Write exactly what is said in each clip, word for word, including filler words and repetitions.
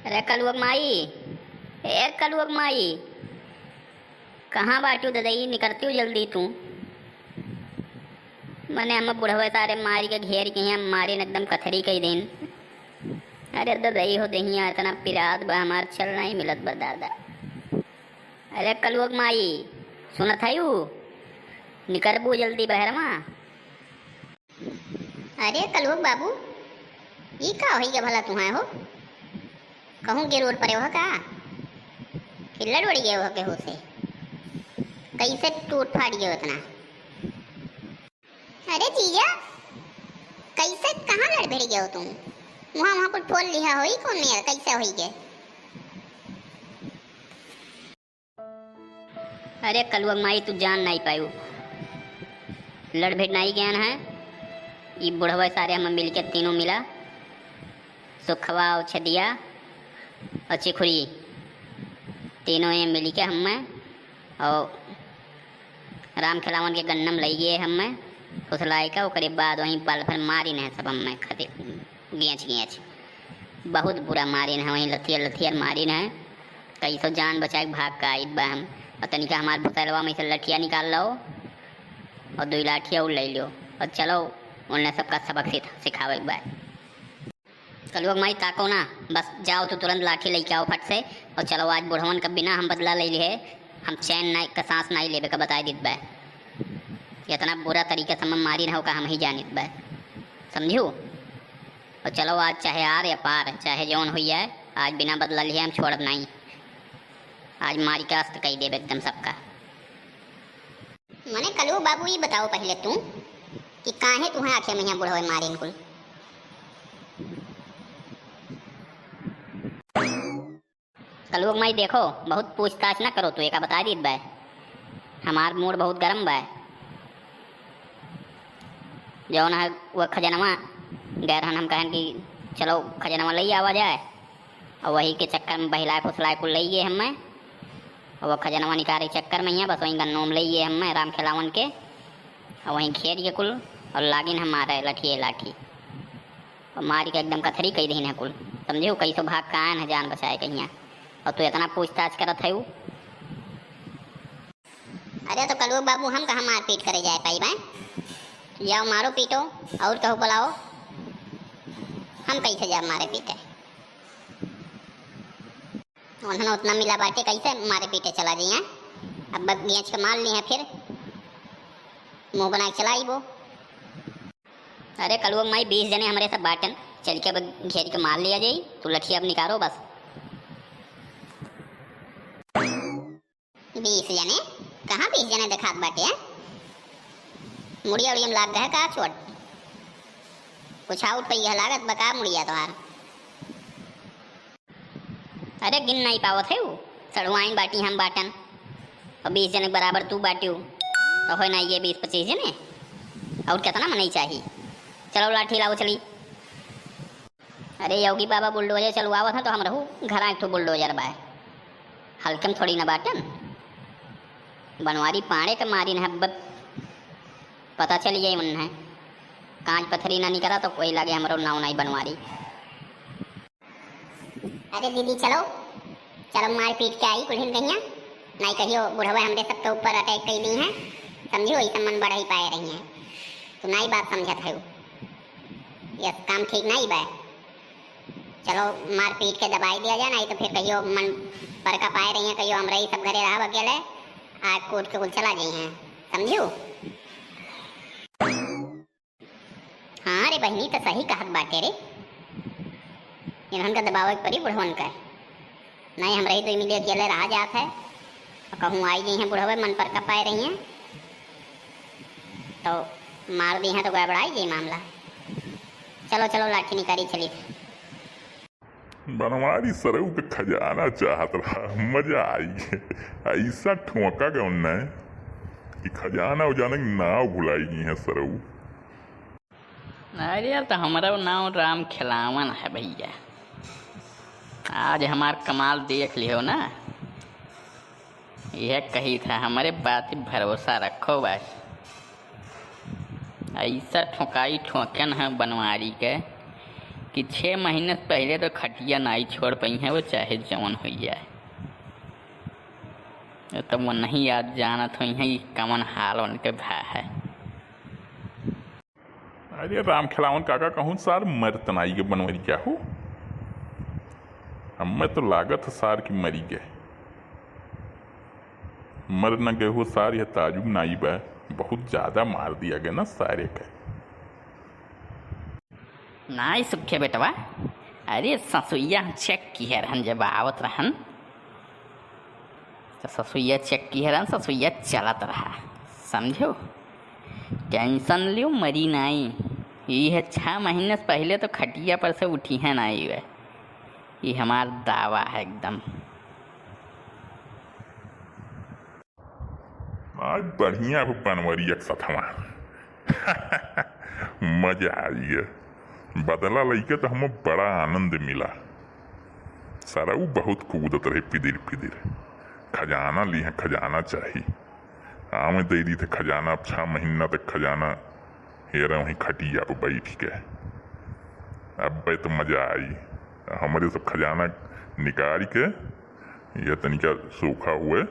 अरे कलुआ क माई, ए कलुआ क माई, कहाँ बाटिउ ददई, निकरतिउ जल्दी तू। मने हम बुढ़वे सारे मारी के घेर के हियाँ मारिन एकदम कथरी कइ दिन। अरे ददई हो देहिया इतना पिरात बा हमार, चल नाहीं मिलत बा दादा। अरे कलुआ क माई, सुनत हइउ? निकरबू जल्दी बहरवा। अरे कलुआ क बाबू, ई का होई गए भला तुहां हो? कहूँ गिर उर परे हो का? कि लड़ उड़ गए हो केहू से? कैसे टूट फाट गए इतना? अरे जीजा, कैसे कहाँ लड़ भिड़ गए हो तुम? वहाँ, वहाँ कुछ फोल लिहा होई कौन नहीं, कैसे होई गए? अरे कलुआ माई, तू जान नाई पायू। लड़ भिड़ नाई गयान है। ई बुढ़वा सारे हम मिलके तीनों मिला, सुखवा और छदिया और चिखुरी, तीनों ये मिलके हमें और राम खेलावन के गन्नम लई गए हमें फुसलाई का। ओकरे बाद वहीं पल भर मारिन है सब हमें खातिर। गेंच गेंच। बहुत बुरा मारिन है, वहीं लथियर लथियर मारिन है। कैसो जान बचाए के भाग का आइत बा हम। और तनिका हमार भुतैलवा में से लठिया निकाल लो और दुई लाठिया और ले लो और चलो, उन्हें सबका सबक सिख-, सिखावे के बा। कलुआ क माई ताको ना, बस जाओ तू तुरंत लाठी लेके आओ फट से और चलो, आज बुढ़वन का बिना हम बदला ले लिए हम चैन ना का सांस नाई लेबे का बताई दित बा। इतना बुरा तरीका से हम मारिन है का हम ही जानित बा, समझू? और चलो आज चाहे आर या पार, चाहे जौन हुई जाए, आज बिना बदला लिए हम छोड़ब नाई। आज मारी के अस्त कई देब एकदम सबका। मने कलू बाबू, ई बताओ पहले तू कि काहे तुहें आँखें में यहाँ बुढ़वे मारिन कुल? कलुआ क माई देखो, बहुत पूछताछ ना करो, तू एका बता दीत बा। हमार मूड बहुत गरम बा। जौन है वो खजनवा गए रहन, हम कहन कि चलो खजनवा लई आवा जाए, और वही के चक्कर में बहिलाए फुसलाए कुल लई गए हमें। और वो खजनवा निकाले चक्कर में यहाँ बस वहीं गन्नों में लई गए हमें राम खेलावन के, और वहीं घेर के कुल और लागिन हम मारे लठिए लाठी। और मारी के एकदम कथरी कई दीन है कुल। समझियो, कैसो भाग का आयन है जान बचाए कहिया। और तू इतना पूछताछ करत है उ। अरे तो कलुआ बाबू, हम कहाँ मारपीट करे जाए पाई बा? जाओ मारो पीटो, और कहू बुलाओ, हम कैसे जाब मारे पीटे? उन्हन उतना मिला बाटे, कैसे मारे पीटे चला जाइए? अब बस गेंच के मार ली है, फिर मुँह बना के चला आइबो। अरे कलुआ माई, बीस जने हमरे सब बाटन, चल के अब घेर के मार लिया जाई। तू लठिया अब निकारो बस। बीस जने? कहाँ बीस जने देखात बाटे, हैं? मुड़िया उड़िया में लाग गए का चोट? कुछ आउट पै है लागत बका मुड़िया तोहार। अरे गिन नाई पावत है उ, सड़ुआइन बाटी हम बाटन, और बीस जने के बराबर तू बाटिउ, तो होय ना ये बीस पच्चीस जने, और कितना मनई चाही? चलो लाठी लाओ चली। अरे योगी बाबा बुलडोजर चलवावत हैं तो हम रहू, घर एक ठो बुलडोजर बा, हल्के में थोड़ी ना बाटन। बनवारी पाड़े के मारिन है, अब पता चल जाई उन्हें, कांच पथरी ना निकला तो कोई लागे हमरो नाव नाई बनवारी। अरे दीदी, चलो, चलो मार पीट के आई कुल्हिन कहिया, नाई कहियो बुढ़वा हमरे सबके ऊपर अटैक कई दी हैं, समझियो, ऐसा मन बढ़ाई पाए रही हैं। तो नाई बात समझत है, ये काम ठीक नाई बा। चलो मार पीट के दबाई दिया जाए, नाई तो फिर कहियो मन पर का पाए रही हैं, कहियो हमरे ही सब घरे रहब अकेले, आज कूट के कुल चला जाई हैं, समझियो। हाँ रे बहिनी, तो सही कहत बाटे रे। इन्हन का दबावे के परी बुढ़वन का। नहीं, हम रही तो मिले अकेले रहा जात है। और कहूँ आई गई हैं बुढ़वे मन पर का पाए रही हैं। तो मार दी हैं तो गड़बड़ाई गई मामला। चलो, चलो, लाठी निकारी चली। बनवारी सरऊ के खजाना चाहत रहा, मजा आई। ऐसा ठोंका गए उनने कि खजाना उजाने के नाव भुलाई गई है सरऊ। अरे यार, तो हमारा नाव राम खिलावन है भैया। आज हमार कमाल देख लियो ना। यह कही था, हमारे बात पे भरोसा रखो बस। ऐसा ठोकाई ठोकन है बनवारी के कि छह महीने से पहिले तो खटिया नाई छोड़ पइहैं, वो चाहे जवन होइ जाए। तो वो नहीं याद जानत होइहैं कि कवन हाल उनके भा है। अरे राम खेलावन काका, कहूँ सार मरत नाई गे बनवरिया हो। हमें तो लागत है सार कि मरी गए। मर न गए हो सार, यह ताजुब नाई बा, बहुत ज्यादा मार दिया गया ना सारे के। नाई सुखे बेटवा, अरे ससुइया हम check किहे रहन, जब आवत रहन तो ससुइया check किहे रहन, ससुइया चलत रहा, समझो। Tension लियो, मरी नाई। ई है छह महीने से पहिले तो खटिया पर से उठिहैं नाई वे। ई हमार दावा है एकदम। आज बढ़िया हो बनवरिया के सथवा। मजा आई है। बदला लइके तो हमें बड़ा आनंद मिला। सरऊ बहुत कूदत रहे पिदिर पिदिर। खजाना लिहे, खजाना चाही। आवे दे दी थे खजाना, अब छह महीना तक खजाना हेरा वहीं खटिया पे बैठ के। अब तो मजा आई। हमरे सब खजाना निकाल के ये तनिका सूखा हुए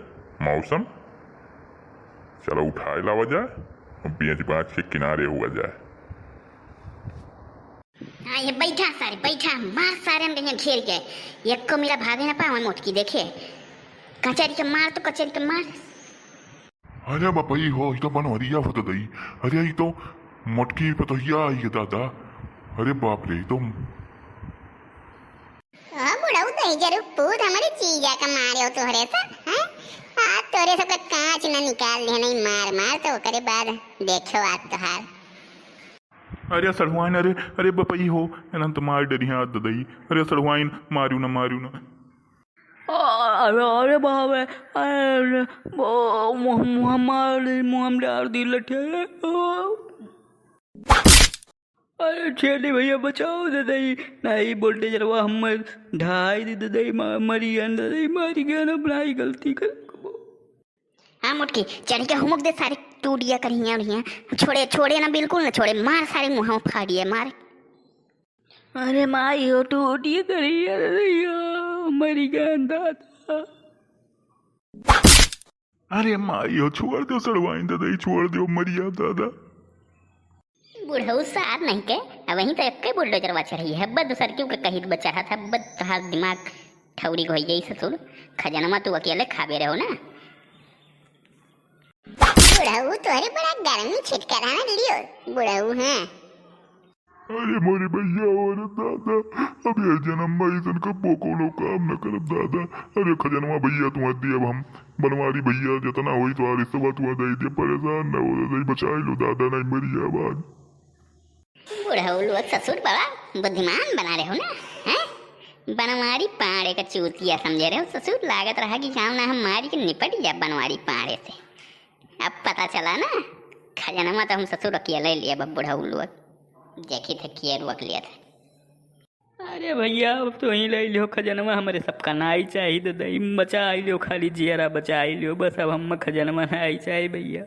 मौसम, चलो उठाए लावा जाए और बेच बाच के किनारे हुआ जाए। हाँ, ये बैठा सारे, बैठा, मार सारे हम कहीं घेर के, एको मेरा भागे ना पावे मोटकी, देखे, कचरी के मार तो कचरी के मार। अरे बपई हो, ई तो बनवरिया हो ददई। अरे ई तो मोटकी पतोहिया आई है दादा। अरे बाप रे, ई तो ओ बुढ़ऊ दहिजरू पूत, हमरे जीजा का मारे हो तोहरे से, हैं? आज तोहरे सबका कांच ना निकाल दे नहीं, मार मार तो ओकरे बाद देखो आज तोहार। अरे सड़ुआइन, अरे, अरे बपई हो, एनन तो मार डरिया ददई। अरे सड़ुआइन, मारू ना, मारू ना। अरे, अरे बाप रे, अरे, ओ, मुँह, मुँह मार दी, मुँह में डाल दी लठिया। ओ। अरे छेदी भैया बचाओ ददई, नहीं voltageवा हम ढाई दी ददई, मा-, मरी गन ददई, मरी गन, अब नाई गलती कर। हाँ मोटकी, चढ़ के हुमुक दे सारे टूटिया करिया उड़िया। छोड़े, छोड़े ना, बिल्कुल ना छोड़े, मार सारे मुँह फाड़िए, मार। अरे माई हो, टूटिया करिया ददई, मरी गन दादा। अरे माई हो, छोड़ दो सड़वाइन ददई, छोड़ दो, मरिया दादा। बुढ़ऊ सार नहीं के, अब वहीं तो एक्के बुलडोजरवा चढ़ी है, बद दूसर क्यों के कही बच्चा रहा था, बद तोहार दिमाग ठौरी हो जाई ससुर, खजनवा तू अकेले खाबे रहो ना। बुढ़ऊ तोहरे बड़ा गर्मी छिटका रहा ना लियो, बुढ़ऊ हैं। अरे मोरे भैया, अरे दादा, अब यह जन्म में ऐसन कब्बो कोनो काम न करब दादा। अरे खजनवा भैया तुम्हार दियब हम, बनवारी भैया जितना होई तुम्हारी सब तुम्हार दे दिया, परेशान न हो दादा, बचाई लो दादा, नहीं मरी जाब आज। बुढ़ऊ लोग ससुर बड़ा बुद्धिमान बना रहे हो ना, हैं? बनवारी पाड़े का चूतिया समझे रहे हो ससुर, लागत रहा कि गाँव ना हम मारी के निपट जाब बनवारी पाड़े से। अब पता चला ना, खजनवा तो हम ससुर अकेले लिए, अब बुढ़ऊ लोग देखी थे किए रोक लिया था। अरे भैया, अब तो ही ले लियो खजनवा, हमरे सबका नाई चाही ददई, बचाई लियो, खाली जियरा बचाई लियो, बस अब हम खजनवा नाई चाही भैया।